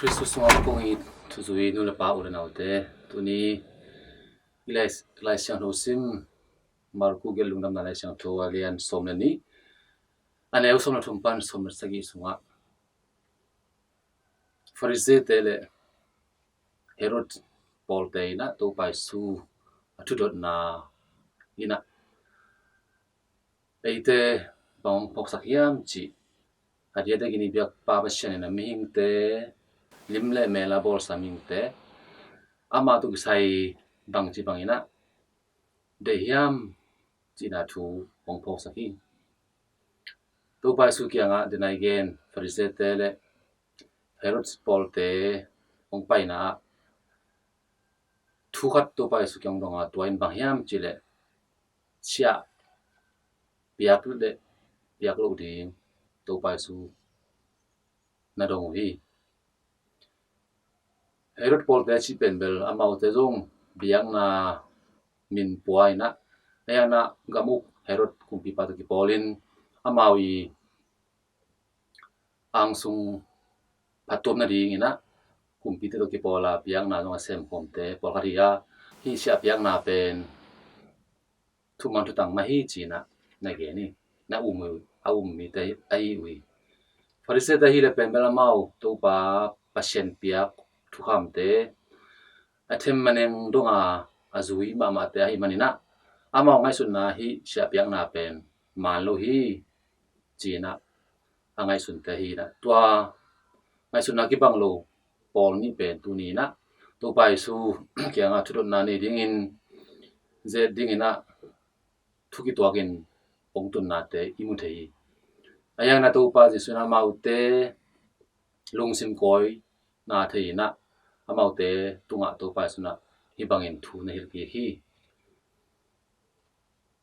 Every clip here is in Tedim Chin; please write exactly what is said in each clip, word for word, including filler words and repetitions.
Kristus sungah kong it thuzui nu le pa, u le naute, tuni i Lai, Lai Siangtho sim, Marku gelh Lungdamna Lai Siangtho a lian sawm le nih, a neu sawm le thum pan sawm le sagih sungah Farisee-te le Herod pawlte in ah Topa Jesu a thudotna in ah eite bang hong phawksak hiam cih, a diakdiakin i biakpa Pasian in ah mihingte lim le mel a bawlsa mihingte amah tawh kisai bangci bangin ah deih hiam cihna thu hong phawksak hi. Topa Jesu kiangah denai gen Farisee-te le Herod pawlte hong paina ah thu khat Topa Jesu kiang dong a, tua in bang hiam cih leh siah piak le piak loh ding Topa Jesu na dong uh hi. Herod pawlte cih pen bel amaute zong biakna min pua in ah, a hiang ah gam uk Herod kumpipa tawh kipawlin amau i angsung phattuam nadingin ah kumpite tawh kipawl a biakna zong a semkhawmte pawlkhat hi a, hih siah piakna pen thuman thutang mah hi ci-in ah na gen hi. Na um uh, a um mite ahi uh hi. Farisee-te hi le pen bel amau Topa Pasian piak thukhamte a them maneng dong a, a zui mahmahte ahi manin ah amau ngaihsutna hih siah piakna pen man lo hi ci-in ah a ngaihsunte hi in ah, tua ngaihsutna kibang lo pawl nih pen tuni in ah Topa Jesu kiangah thudotna nei dingin, zet dingin ah thu kituakin hong tunnate i mu thei hi. A hiang ah Topa Jesu in ah amaute lungsim kawina thei in ah amaute tungah Topa Jesu in ah hih bangin thu na hilh kik hi.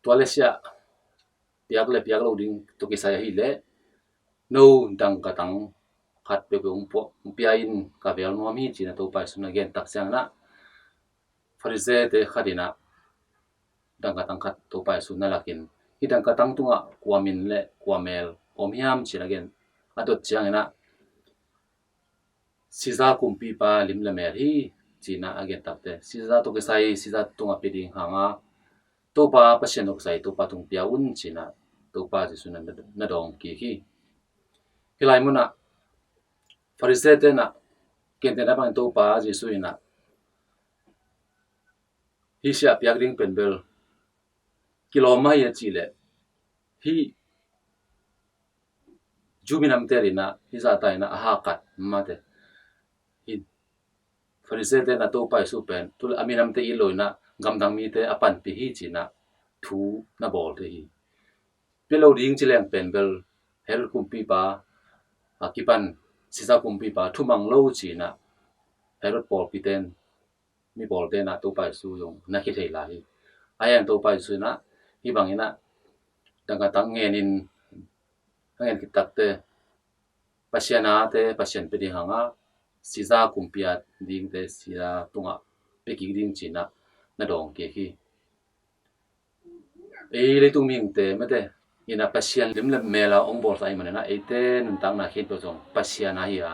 Tua le siah piak le piak lo ding tawh kisai ahih leh no dangkatang khat peuhpeuh hong pia in ka vel nuam hi ci-in ah Topa Jesu in ah gen tak ciangin ah Farisee-te khat in ah dangkatang khat Topa Jesu na lakin, hih dangkatang tungah kua min le kua mel om hiam ci-in ah gen a dot ciangin ah Caesar kumpipa lim le mel hi ci-in ah a gen tak teh, Caesar tawh kisai Caesar tungah pia ding hang a, Topa Pasian tawh kisai Topa tung pia un ci-in ah Topa Jesu in ah na dawng kik hi. Hih lai mun ah Farisee-te in ah gentehna bangin Topa Jesu in ah hih siah piak ding pen bel kilawm mah hi a cih leh, hih Jew minamte in ah hih zahta in ah a hakat mah teh. Hih Farisee-te in ah Topa Jesu pen tu le a minamte it lo in ah gamdang mite a panpih hi ci-in ah thu na bawl thei hi. Pia lo ding ci leng pen bel Herod kumpipa a kipan Caesar kumpipa thumang lo ci-in ah Herod pawlpite in, mi pawlte in ah Topa Jesu zong na khia thei lai hi. A hiang Topa Jesu in ah hih bangin ah dangkatang ngenin a ngen khit tak teh Pasian ate Pasian pia ding hang a, Caesar kumpi a dingte Caesar tungah pia kik ding ci-in ah na dawng kik hi. Ei leitung mihingte mate in ah Pasian lim le mel a hong bawlsa ahih manin ah eite nuntakna khempeuh zong Pasian a hi a,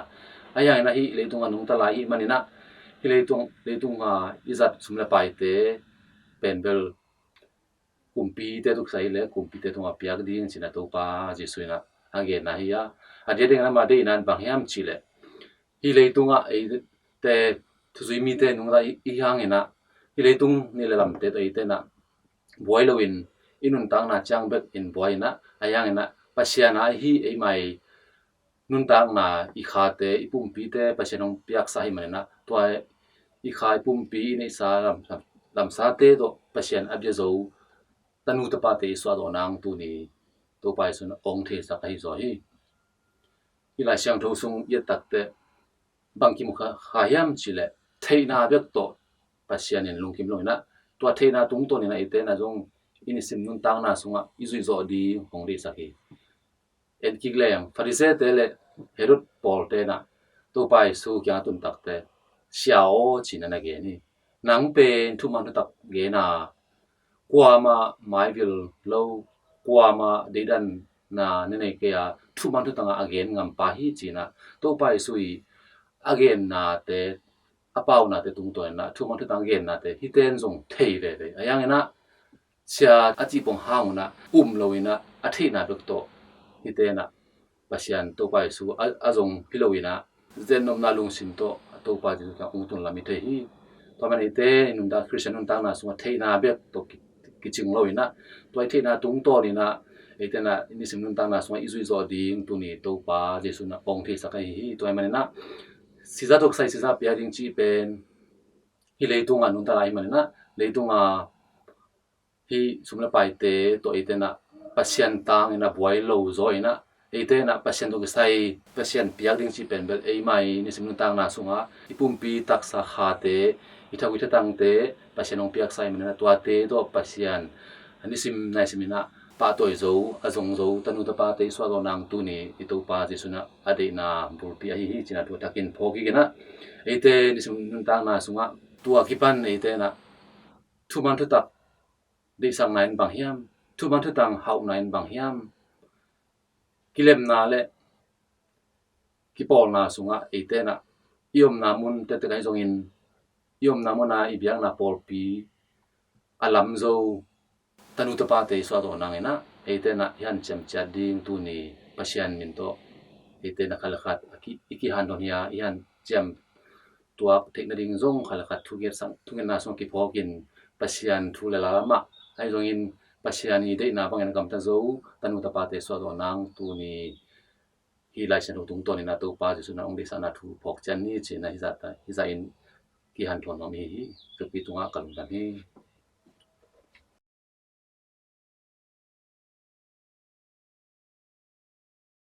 a hiang in ah hih leitung a nungta lai ahih manin ah hih leitung, leitung a i zat sum le paite pen bel kumpite tawh kisai hi leh kumpite tungah piak ding ci-in ah Topa Jesu in ah a genna hi a, a diakdiakin ah amah deihna in bang hiam cih leh, hih leitungah eite thuzui mite nungta i, i hangin ah hih leitung nih le lamte tawh eite in ah buai loin i nuntakna ciang bekin buai in ah, a hiangin ah Pasian a ahi eimah i nuntakna, i khate, i pumpite Pasian hong piaksa ahih manin ah tua i kha i pumpi i neihsa lam, lamsate tawh Pasian a bia zo tanu tapate i suah zawh nang tuni Topa Jesu in ah hong theisak ahi zaw hi. Hih Lai Siangtho sung i et tak teh bang kimu kha, kha hiam cih leh theihna bek tawh Pasian in lungkim lo in ah tua theihna tungtawn in ah eite in ah zong i nisim nuntakna sungah i zuih zawh ding hong deihsak hi. En kik leng Farisee-te le Herod pawlte in ah Topa Jesu kiangah tun tak teh, Sia aw, ci-in ah na gen hi. Nang pen thuman thutak gen a, kuamah maivil lo, kuamah deidanna na nei kei a, thuman thutang a gen ngampa hi ci-in ah Topa Jesu i a gennate, a paunate tungtawn inah thuman thutang gennate hite in zong thei veve. A hiang inah sia a cihpong hang unah um lo inah a theihna bek tawh hite inah Pasian Topa Jesu a, a zong hi lo inah zen nopna lungsim tawh a Topa Jesu tawh ong tun lam i thei hi. Tua man eite i nuntak, Khristian nuntakna sungah theihna bek tawh ki, kicing lo inah tua i theihna tungtawn inah eite inah nisim nuntakna sungah i zuih zawh ding tuni Topa Jesu inah ong theisak ahi hi. Tua man inah siza tawh kisai siza piak ding cih pen hi leitungah nuntak lai hi man inah leitungah hi sum le paite tawh eite inah Pasian tang inah buai lo zaw inah eite inah Pasian tawh kisai Pasian piak ding cih pen bel eimai nisim nuntakna sungah i pumpi taksa khate, i thau i thatangte Pasian hong piaksa i man inah tuate tawh Pasian a nisim naisim inah pahtawi zo, a zong zo tanu tapate i suah zawh nang tuni i Topa Jesu inah a deihna bulpi ahi hi ci inah thu takin phawk kik inah eite nisim nuntakna sungah tua kipan eite inah thuman thutak deihsakna in bang hiam, thuman thutang hauhna in bang hiam, kilemna le kipawlna sungah eite inah i omna mun tektek ahi zongin i omna muna i biakna pawlpi a lam zo tanu tapate i suah zawh nang inah eite inah i hanciam ciat ding tuni Pasian min tawh eite inah khat le khat a ki, i kihanthawn hi a, i hanciam tuak theih nading zong khat le khat thungetsak, thungetna sung kiphawkin Pasian thu le la lamah ahi zongin Pasian i deihna bangin a gamta zo tanu tapate suah zawh nang tuni hi Lai Siangtho tungtawn inah Topa Jesu inah ong deihsakna thu phawk ciat ni ci inah hi zah ta, hi zah in kihanthawn nuam hi hi. Topa tungah ka lungdam hi.